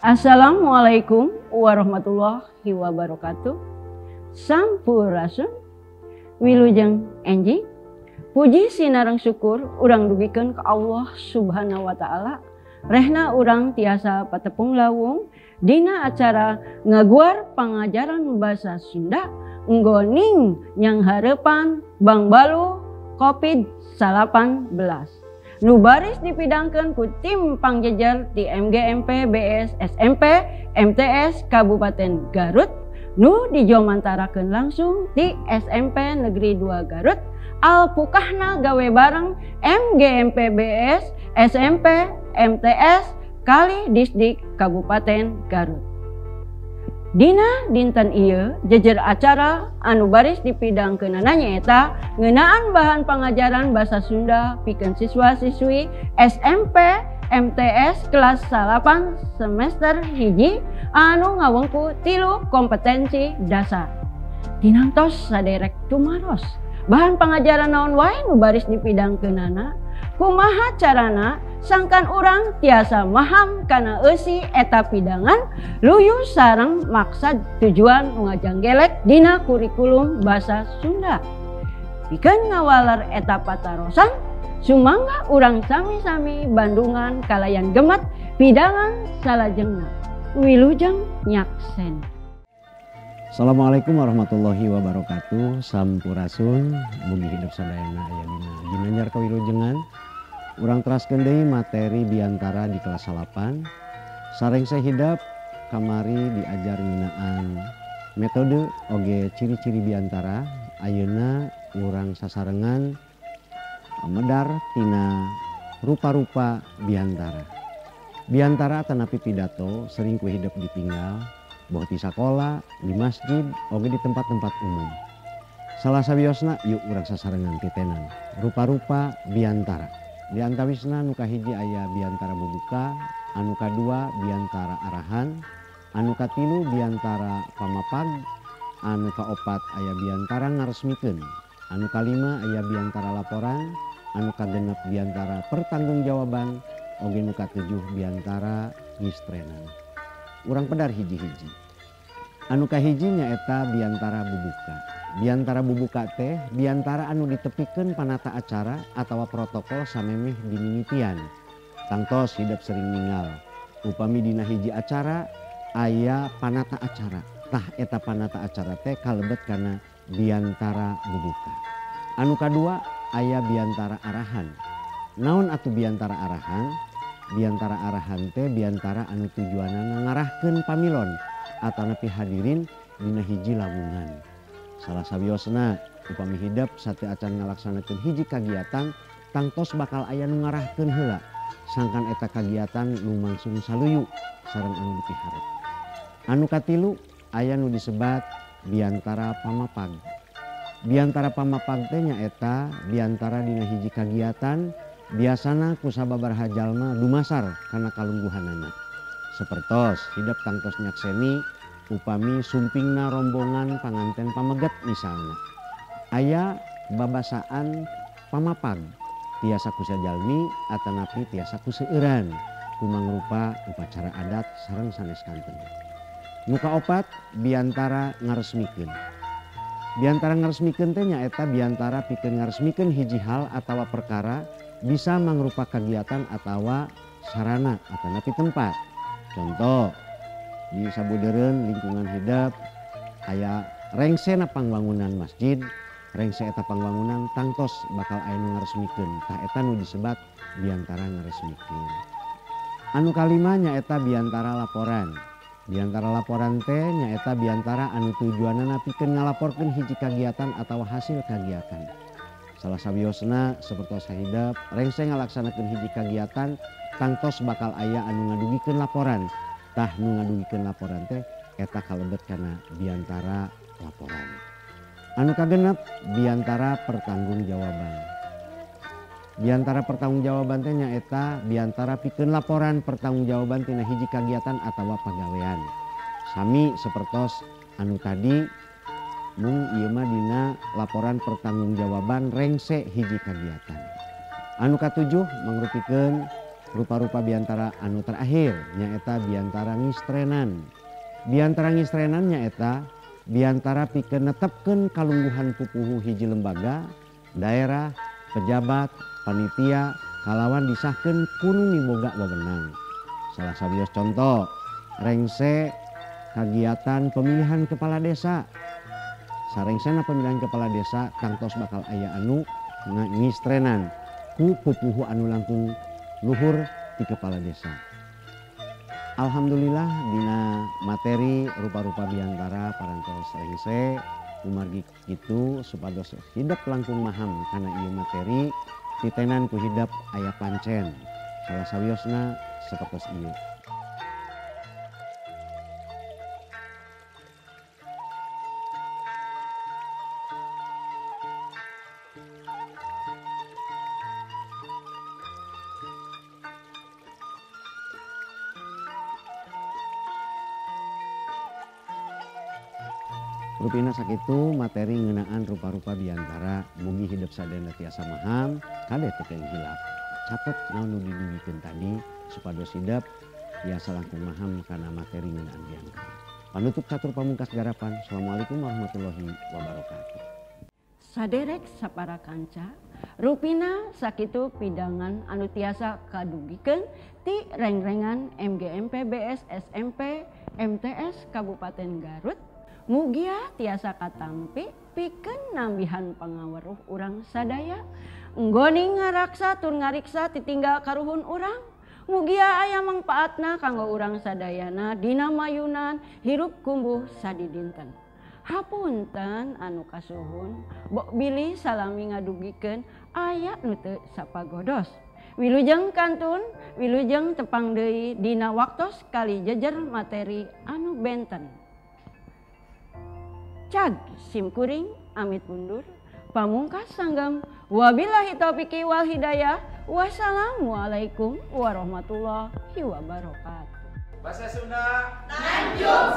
Assalamualaikum warahmatullahi wabarakatuh. Sampurasun, wilujeng enjing. Puji sinareng syukur urang dugikeun ka Allah Subhanahu wa taala. Rehna urang tiasa patepung lawung dina acara ngaguar pangajaran basa Sunda nggoning nyanghareupan Bangbaluh Covid-19. Nu baris dipidangkeun ku tim pangjejer di MGMP BS SMP MTS Kabupaten Garut nu dijomantarakeun langsung di SMP Negeri 2 Garut alpukahna gawe bareng MGMP BS SMP MTS kali Disdik Kabupaten Garut. Dina dinten ieu jejer acara anu baris dipidangkeunana nyaeta ngeunaan bahan pangajaran basa Sunda pikeun siswa-siswi SMP MTS kelas 8 semester 1 anu ngawengku 3 kompetensi dasar. Tinamtos saderek tumaros bahan pangajaran naon wae nu baris dipidangkeunana, kumaha carana sangkan urang tiasa maham kana eusi eta pidangan luyu sareng maksad tujuan ngajanggelek dina kurikulum basa Sunda. Pikeun ngawaler eta patarosan, sumangga urang sami-sami bandungan kalayan gemet pidangan salajengna. Wilujeng nyaksen. Assalamualaikum warahmatullahi wabarakatuh. Sampurasun, mugi hidup sadayana aya dina ginanjar kawilujengan. Urang teraskeun deui materi biantara di kelas 8. Sareng hidap kamari diajar ngeunaan metode oge ciri-ciri biantara. Ayeuna urang sasarengan medar tina rupa-rupa biantara. Biantara atanapi pidato sering ku hidep ditinggal boh di sakola, di masjid, oge di tempat-tempat umum. Salah sawiosna yuk urang sasarengan titenan rupa-rupa biantara. Di antawisna nu kahiji aya biantara bubuka, anu kadua biantara arahan, anu katilu biantara pamapag, anu kaopat aya biantara ngaresmikeun, anu kalima aya biantara laporan, anu kagenep biantara pertanggungjawaban, oge nu katujuh biantara ngistrenan. Urang pedar hiji-hiji. Anu kahiji nyaeta biantara bubuka. Biantara bubuka teh biantara anu ditepikeun panata acara atawa protokol samemeh dimimitian. Tangtos hidep sering ningal. Upami dina hiji acara aya panata acara. Tah eta panata acara teh kalebet kana biantara bubuka. Anu kadua aya biantara arahan. Naon atuh biantara arahan? Biantara arahan teh biantara anu tujuanana ngarahkeun pamilon atanapi hadirin dina hiji lawungan. Salah sawiosna upami hidep sateu acan ngalaksanakeun hiji kagiatan tangtos bakal aya nu ngarahkeun heula sangkan eta kagiatan lumangsung saluyu sareng anu dipiharep. Anu katilu aya nu disebat biantara pamapag. Biantara pamapag teh nyaeta biantara dina hiji kagiatan biasana ku sababaraha jalma dumasar kana kalungguhanana. Sapertos hidep tangtos nyakseni upami sumpingna rombongan panganten pameget misalna. Aya babasaan pamapag tiasa ku sajalmi atanapi tiasa ku seueuran kumangrupa upacara adat sareng sanes kanten. Nu kaopat biantara ngaresmikeun. Biantara ngaresmikeun teh nyaeta biantara pikeun ngaresmikeun hiji hal atawa perkara bisa mangrupa kegiatan atawa sarana atanapi tempat. Contoh di sabudeureun lingkungan hidep aya rengsena pangbangunan masjid, rengse eta pangbangunan tangtos bakal aya nu ngaresmikeun. Tah eta nu disebat biantara ngaresmikeun. Anu kalima nyaeta biantara laporan. Biantara laporan teh nyaeta biantara anu tujuanana pikeun ngalaporkeun hiji kagiatan atawa hasil kagiatan. Salah sawiosna sapertos hidep rengse ngalaksanakeun hiji kagiatan tangtos bakal aya anu ngadugikeun laporan. Tah nu ngadugikeun laporan teh eta kalebet kana biantara laporan. Anu kagenep biantara pertanggungjawaban. Biantara pertanggungjawaban teh nyaeta biantara pikeun laporan pertanggungjawaban tina hiji kagiatan atawa pagawean. Sami sapertos anu tadi mung ieu mah dina laporan pertanggungjawaban rengse hiji kagiatan. Anu katujuh mangrupikeun Rupa-rupa biantara anu terakhir nyaeta biantara ngistrenan. Biantara ngistrenan nyaeta biantara pikeun netepkeun kalungguhan pupuhu hiji lembaga, daerah, pejabat, panitia kalawan disahkeun ku nu miboga wewenang. Salah sawios contoh rengse kagiatan pemilihan kepala desa. Sarengsena pemilihan kepala desa tangtos bakal aya anu ngistrenan ku pupuhu anu langkung luhur di kepala desa. Alhamdulillah dina materi rupa-rupa biantara parantos rengse kumargi kitu supados hidep langkung maham kana ieu materi titenan ku hidep aya pancen. Salah sawiosna sapertos ieu. Rupina sakitu materi ngeunaan rupa-rupa biantara mugi hidep sadayana tiasa maham kade teu keung hilap. Catet naon nu didugikeun tadi supados hidep tiasa langkung maham kana materi ngeunaan biantara. Panutup catur pamungkas garapan. Assalamualaikum warahmatullahi wabarakatuh. Saderek sapara kanca, rupina sakitu pidangan anu tiasa kadugikeun ti rengrengan MGMP BS SMP MTS Kabupaten Garut. Mugia tiasa katampi pikeun nambihan pangaweruh urang sadaya. Nggoni ngaraksa tur ngariksa titinggal karuhun urang. Mugia aya mangpaatna kanggo urang sadayana dina mayunan hirup kumbuh sadidinten. Hapunten anu kasuhun, bok bilih salami ngadugikeun aya nu teu sapagodos. Wilujeng kantun, wilujeng tepang deui dina waktos kali jejer materi anu benten. Cag simkuring amit mundur pamungkas sanggam wabillahi taufiqi wal hidayah wassalamualaikum warahmatullahi wabarakatuh. Bahasa Sunda Tanjung.